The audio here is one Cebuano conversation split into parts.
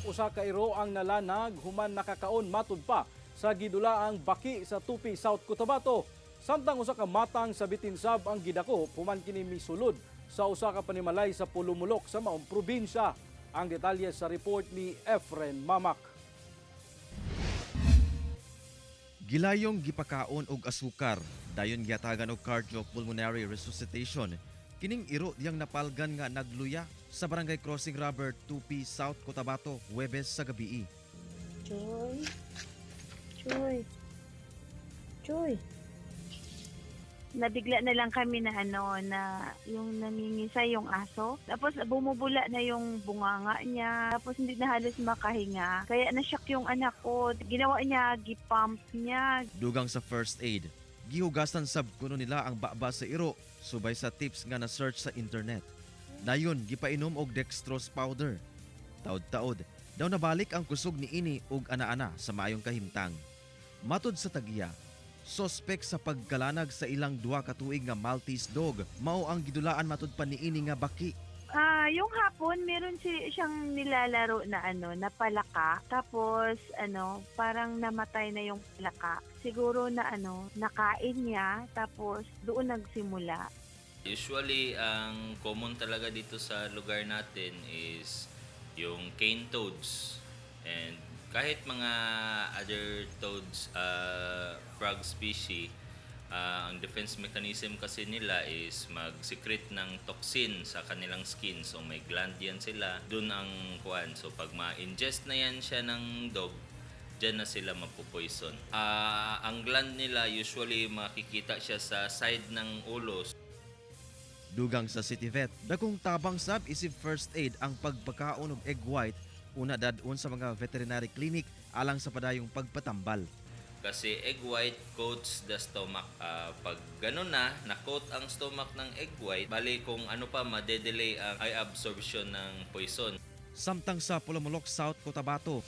Usa ka iro ang nalanag human nakakaon matud pa sa gidulaang baki sa Tupi, South Cotabato. Samtang usa ka matang sa bitin sab ang gidakop human kini misulod sa usa ka panimalay sa Polomolok sa maong probinsya. Ang detalye sa report ni Efren Mamak. Gilayong gipakaon og asukar, dayon gihatagan og cardiopulmonary resuscitation. Kining iro diyang napalgan nga nagluya sa Barangay Crossing Rubber 2P, South Cotabato, Huwebes sa gabii. Joy. Joy. Joy. Nabigla na lang kami na ano na yung nangingisa yung aso. Tapos bumubula na yung bunganga niya. Tapos hindi na halos makahinga. Kaya na-shock yung anak ko. Ginawa niya, gipump niya. Dugang sa first aid, gihugasan sab kuno nila ang baba sa iro subay sa tips nga na-search sa internet. Dayon gipainom og dextrose powder. Taod-taod, daw nabalik ang kusog niini og ana-ana sa maayong kahimtang. Matud sa tagiya, sospek sa pagkalanag sa ilang 2 ka tuig nga Maltese dog mao ang gidulaan matud pa niini nga baki. Ah, yung hapon meron siyang nilalaro na ano, na palaka. Tapos ano, parang namatay na yung palaka. Siguro na ano, nakain niya tapos doon nagsimula. Usually, ang common talaga dito sa lugar natin is yung cane toads. And kahit mga other toads, frog species, ang defense mechanism kasi nila is mag-secrete ng toxin sa kanilang skin. So may gland yan sila. Doon ang kuan. So pag ma-ingest na yan siya ng dog, dyan na sila mapupoison. Ang gland nila, usually makikita siya sa side ng ulo. Dugang sa City Vet, dakong tabang sab isip first aid ang pagpakaon og egg white una dad-on sa mga veterinary clinic alang sa padayong pagpatambal. Kasi egg white coats the stomach. Pag ganun na, na-coat ang stomach ng egg white, bali kung ano pa, madedelay ang ay absorption ng poison. Samtang sa Polomolok, South Cotabato,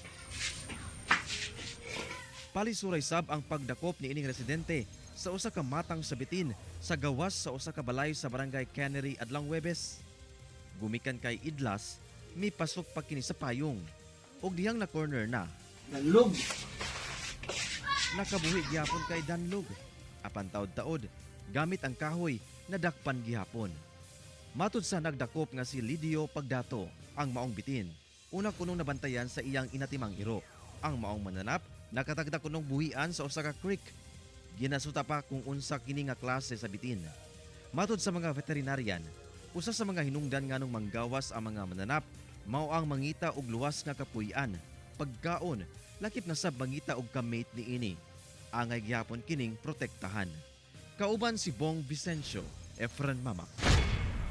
palisuray sab ang pagdakop ni ining residente sa usa ka matang sa bitin sa gawas sa usa ka balay sa Barangay Cannery adlong Huwebes. Gumikan kay Idlas, mipasok pa kini sa payong. Og dihang na corner na, Danlog. Nakabuhi gihapon kay danlog. Apan taod-taod, gamit ang kahoy, nadakpan gihapon. Matud sa nagdakop nga si Lidio Pagdato, ang maong bitin, una kunong nabantayan sa iyang inatimang iro. Ang maong mananap, nakatagda kunong buhian sa usa ka creek. Ginasuta pa kung unsa kini nga klase sa bitin. Matud sa mga veterinarian, usa sa mga hinungdan nganong manggawas ang mga mananap mao ang mangita og luwas nga kapuy-an, pagkaon, lakip na sa mangita og kamate niini. Angay gihapon kining protektahan. Kauban si Bong Vicencio, Efren Mamak.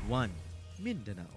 1 Mindanao.